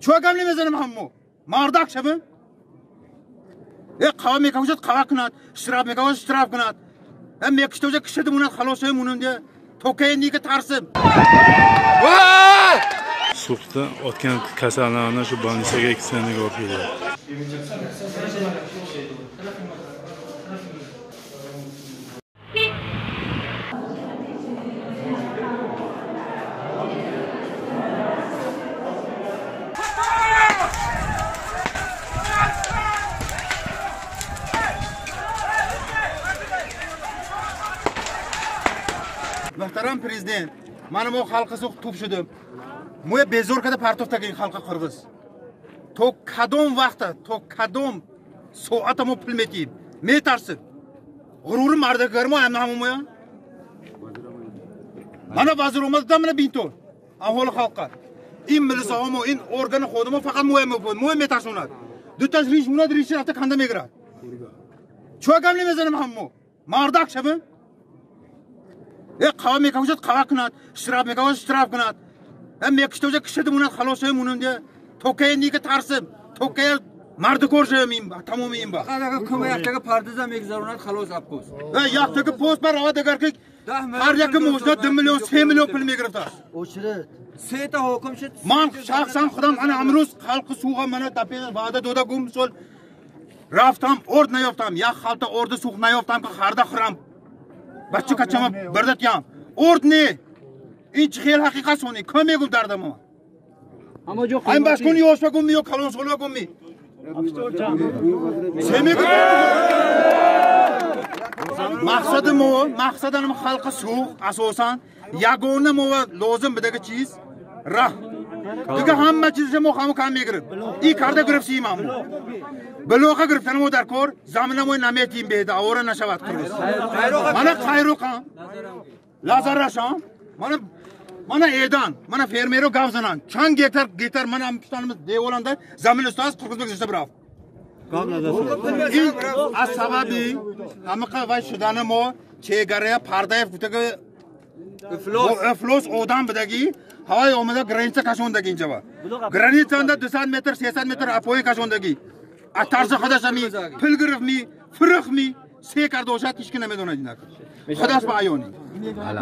Чӯ гап намезанем ҳаммо? Мардак шавем? Э қава мекавшад қава кунад, штраф мекавшад штраф кунад. Э мекиштавша кишада монад халос шавем унам де. Токаи ника тарсим. Suxda otgan kasallarni shu больницаga 2 sanaga olib keladi. Muhtaram prezident, mana bu xalqi suq tupshidim. Moya bezor kada partov tagin xalqi qirg'iz. То кадом вақта, то кадом соата мо пул метиҳем? Метарсим. Ғурури мардакар мо ҳам ҳамоя. Mana vazir омадам mana бинто. Аҳоли халққа. Ин милисаҳо ин органи ходимо фақат моя моя метарсонад. Дуташ риш монад, риши рафта канда мегирад. Чӯ гап намезанем ҳаммо? Мардак шавем? Э қава мекавшад қава кунад, штраф мекавшад штраф кунад. Э мекиштавша кишада монад халос шавем унам де. Токаи ника тарсим. Токаи мардикор шавем ин тамоми ин ба. Фақат яктага пардаза мегузаронад халос абпост. Э яктага пост бар равад агар ки ҳар яки мошина 2 миллион 3 миллион пул мегирифтааст. Очират. Сета ҳоким шуд. Ман шахсан худам ана имрӯз халқи суға мана дапе ваъда дода гум сол рафтам орд наёфтам, як халта орди сух наёфтам ки харда хӯрам. Бача качама бирдатям. Орд не. Ин чӣ хел ҳақиқат сони? Ком мегум дардамо? Айн башкун ёшба гумми ё калонсолба гумми? Се мегум? Мақсади мо, мақсаданам халқи сух асосан ягона мо лозим бидаги чиз раҳ. Дига ҳама чизша мо ҳамо кам мегириб. И карда гирифтим ҳамо. Блока гирифтани мо дар кор, замина мо наметиҳем беда, авора нашавад қирғиз. Мана Қайроқам, Лазарашам, мана Эдан, мана фермеро гап зананд. Чанд гектар гектар мана пуштанimiz devolanda замин устаз қирғиз гузашта бирафт. Ин аз сабаби ҳамақа вай шудани мо чегарая Пардаев гуфтаги ифлос одам бидагӣ ҳавай омада граница кашондагӣ инҷава. Границанда 200 метр, 300 метр апои кашондагӣ. Аз тарси худаш ами пул гирифтми, фурӯхтми, се карда бошад ҳеч ки намедонад инак. Худаш ба аёни.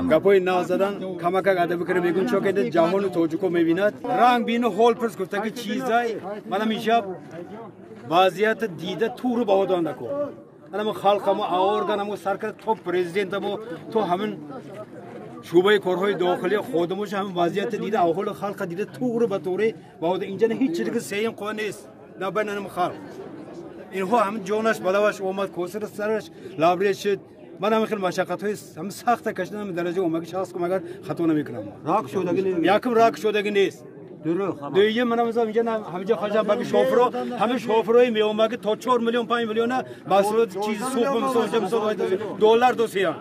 Гапои нав задан камакак адаби кара мегӯн чо кеда ҷаҳону тоҷико мебинад. Ранг бину ҳол пурс гуфта ки чизай манам ишаб вазъията дида туру баҳо донда ко. Анамо халқамо органамо сар карда то президентамо то ҳамин шӯъбаи корҳои дохилӣ ходимош ҳамин вазъията дида аҳоли халқа дида туғру ба туғри баҳо инҷа ҳеҷ чизе ки сеюм қувва нест дар байни анам халқ. Инҳо ҳамин ҷонаш балаваш омад, косира сараш лабрез шуд. Ман ҳамин хел машаққатҳои ҳамин сахта кашидан ҳамин дараҷа омаги шахс кум агар хато намекунам. Рак шудаги нест. Якум рак шудаги нест. Дуюм мана мисол инҷа ҳаминҷа хоҷа баги шофро ҳамин шофрои меомаги то 4 миллион 5 миллиона маҳсулоти чизи сух мисол инҷа мисол доллар досиян.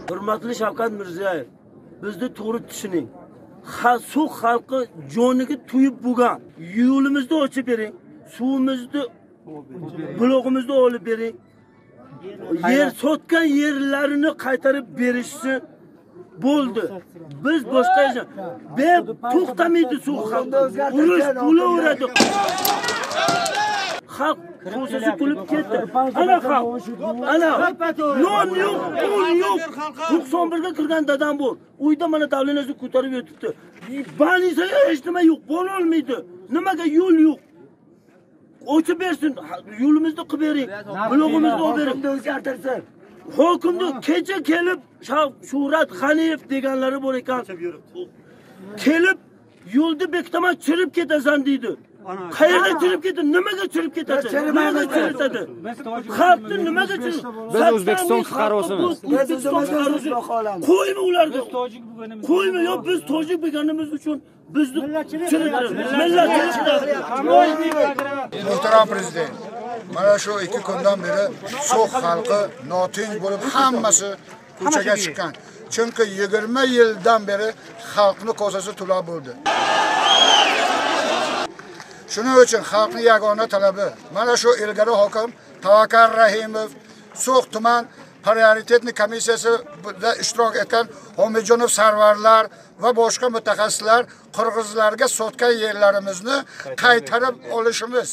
Hurmatli Shavkat Mirziyoyev, bizni to'g'ri tushuning. Suv xalqi joniga to'yib bo'lgan. Yo'limizni ochib bering, suvimizni, bulog'imizni olib bering. Yer sotgan yerlarini qaytarib berishsin. Bo'ldi. Biz boshqa ish. To'xtamaydi suv xalqi. Urush bo'laveradi. Xalq ko'zasi kulib ketdi. Ana xalq. Ana non yo'q, un yo'q. 91 ga kirgan dadam bu. Uyda mana davlenasi ko'tarib yotibdi. Balisaga hech nima yo'q, bo'la olmaydi. Nimaga yo'l yo'q? Ochib bersin, yo'limizni qilib bering, blogimizni olib bering. O'zgartirsin. Hokimni kecha kelib Shuhrat G'aniyev deganlari bor ekan. Kelib yo'lni bekitaman, chirib ketasan deydi. Qayerda chirib ketdi? Nimaga chirib ketadi? Nimaga chiritadi? Xalqni nimaga chirib? Biz O'zbekiston fuqarosimiz. O'zbekiston fuqarosi. Qo'yma ularga. Qo'yma, yo'q, biz tojik bo'lganimiz uchun bizni chiritadi. Millatchilik. Muhtaram prezident, mana shu 2 kundan beri So'x xalqi notinch bo'lib hammasi ko'chaga chiqqan. Chunki 20 yildan beri xalqni kosasi to'la bo'ldi. Shuning uchun xalqning yagona talabi mana shu ilgari hokim Tavakkal Rahimov, So'x tuman prioritetli komissiyasida ishtirok etgan Homijonov Sarvarlar va boshqa mutaxassislar qirg'izlarga sotgan yerlarimizni qaytarib olishimiz.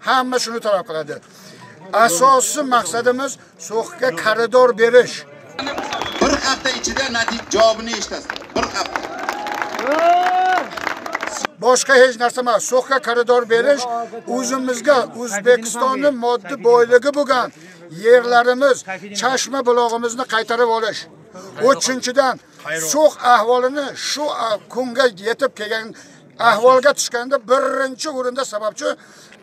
Hamma shuni talab qiladi. Asosiy maqsadimiz So'xga koridor berish. Bir hafta ichida natija javobini eshitasizlar. Bir hafta. Boshqa hech narsa emas. So'xga koridor berish o'zimizga O'zbekistonning moddiy boyligi bo'lgan yerlarimiz, chashma bulog'imizni qaytarib olish. 3-dan So'x ahvolini shu kunga yetib kelgan ahvolga tushganda birinchi o'rinda sababchi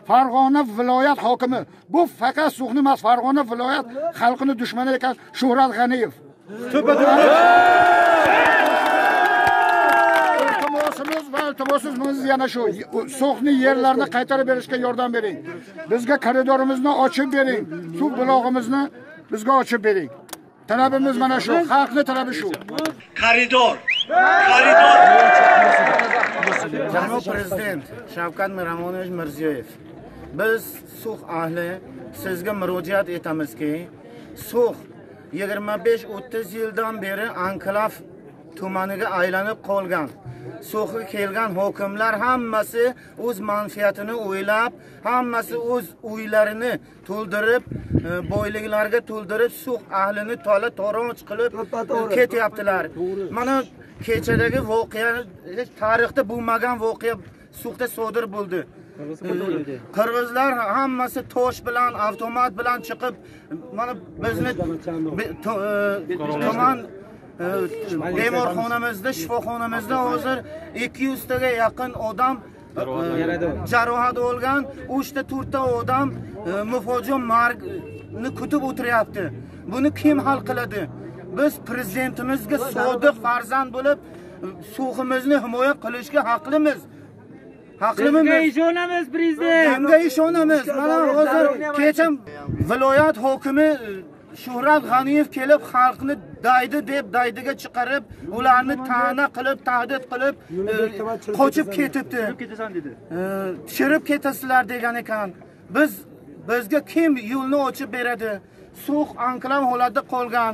Farg'ona viloyat hokimi. Bu faqat So'xni emas, Farg'ona viloyat xalqini dushmani ekan Shuhrat G'aniyev. Iltimosimiz va iltimosimiz yana shu So'xni yerlarini qaytarib berishga yordam bering. Bizga koridorimizni ochib bering. Suv bulog'imizni bizga ochib bering. Talabimiz mana shu, xalqni talabi shu. Koridor. Koridor. Janob prezident Shavkat Miromonovich Mirziyoyev, biz So'x ahli sizga murojaat etamizki, So'x 25-30 yildan beri anklav tumaniga aylanib qolgan. So'xga kelgan hokimlar hammasi o'z manfaatini o'ylab, hammasi o'z uylarini to'ldirib, boyliklarga to'ldirib, So'x ahlini tola-toroj qilib ketyaptilar. Mana kechadagi voqea tarixda bo'lmagan voqea So'xda sodir bo'ldi. Qirg'izlar hammasi tosh bilan, avtomat bilan chiqib, mana bizni tuman bemorxonamizda, shifoxonamizda hozir 200 taga yaqin odam jarohat olgan, 3 ta 4 ta odam mufojo margni kutib o'tiryapti. Buni kim hal qiladi? Biz prezidentimizga sodiq farzand bo'lib, So'ximizni himoya qilishga haqlimiz. Haqlimiz. Sizga ishonamiz, prezident. Kimga ishonamiz? Mana hozir kecha viloyat hokimi Shuhrat G'aniyev kelib xalqni daydi deb daydiga chiqarib, ularni ta'na qilib, tahdid qilib, qochib ketibdi. Tushirib ketasizlar degan ekan. Bizga kim yo'lni ochib beradi? So'x anklav holatda qolgan.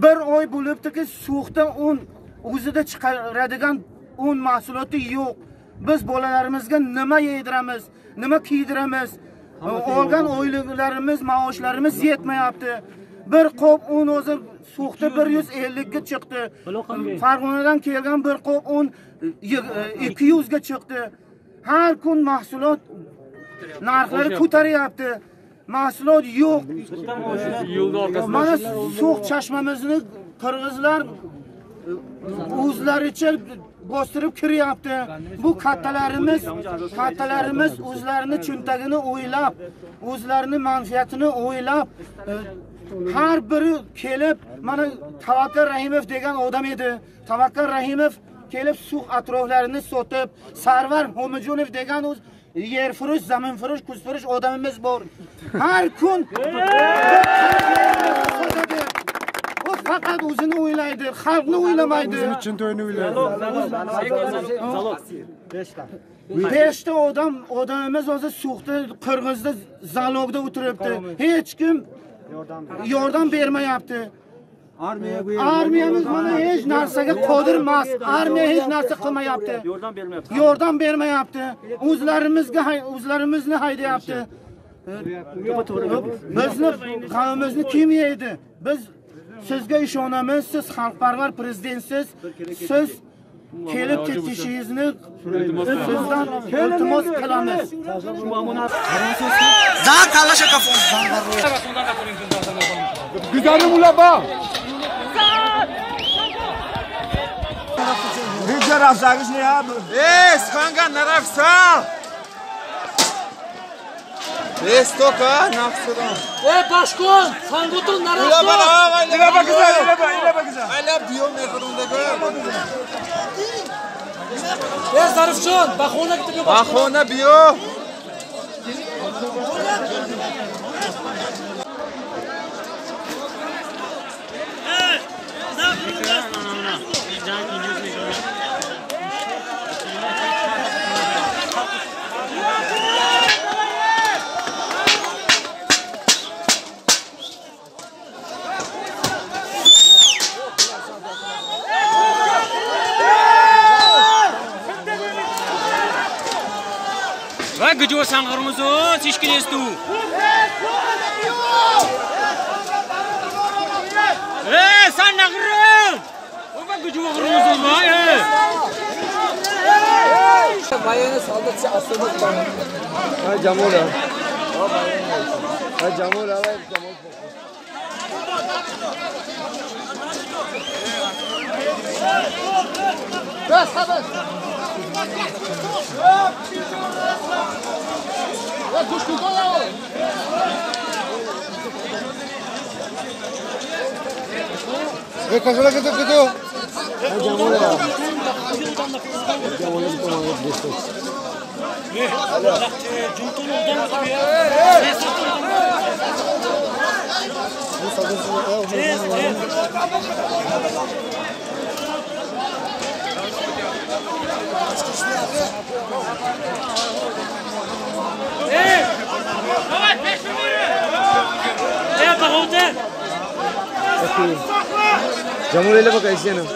Bir oy bo'libdiki, So'xda un o'zida chiqaradigan un mahsuloti yo'q. Biz bolalarimizga nima yediramiz, nima kiydiramiz? Olgan oyliklarimiz, maoshlarimiz yetmayapti. Bir qop un o'zi So'xda 150 ga chiqdi. Farg'onadan kelgan bir qop un 200 ga chiqdi. Har kun mahsulot narxlari ko'taryapti. Mahsulot yo'q. Mana So'x chashmamizni qirg'izlar o'zlaricha bostirib kiryapti. Bu kattalarimiz o'zlarini cho'ntagini o'ylab, o'zlarini manfaatini o'ylab, har biri kelib, mana Tavakkal Rahimov degan odam edi. Tavakkal Rahimov kelib So'x atroflarini sotib, Sarvar Homijonov degan o'z yerfurush, zaminfurush, kuzfurush odamimiz bor. Har kun sotadi. O faqat o'zini o'ylaydi, xalqni o'ylamaydi. O'zini cho'ntagini o'ylaydi. 5 ta odamimiz hozir So'xda, Qirg'izda zalogda o'tiribdi. Hech kim yordam bermayapti. Armiyamiz mana hech narsaga qodir emas. Armiya hech narsa qilmayapti. Yordam bermayapti. O'zlarimizga o'zlarimizni haydayapti. Bizni qavmimizni kim yeydi? Biz sizga ishonamiz, siz xalqparvar prezidentsiz. Siz kelib ketishingizni sizdan iltimos qilamiz. Güzelim ula bak. Ey, Sxangan naraf sal. Ey boshqon, sangutun naraqto. Ey Zarifjon, bahona bitib Bahona biyo. Gıcı sanğırmızı, çişkinestu. Sen nağırım. O gıcı kırmızı mı? Bayana saldı, asıldı bana. Ha Jamol ha. Ha Jamol ha, Jamol. Bas, bas. Jamol ile bak Ayşe'nin.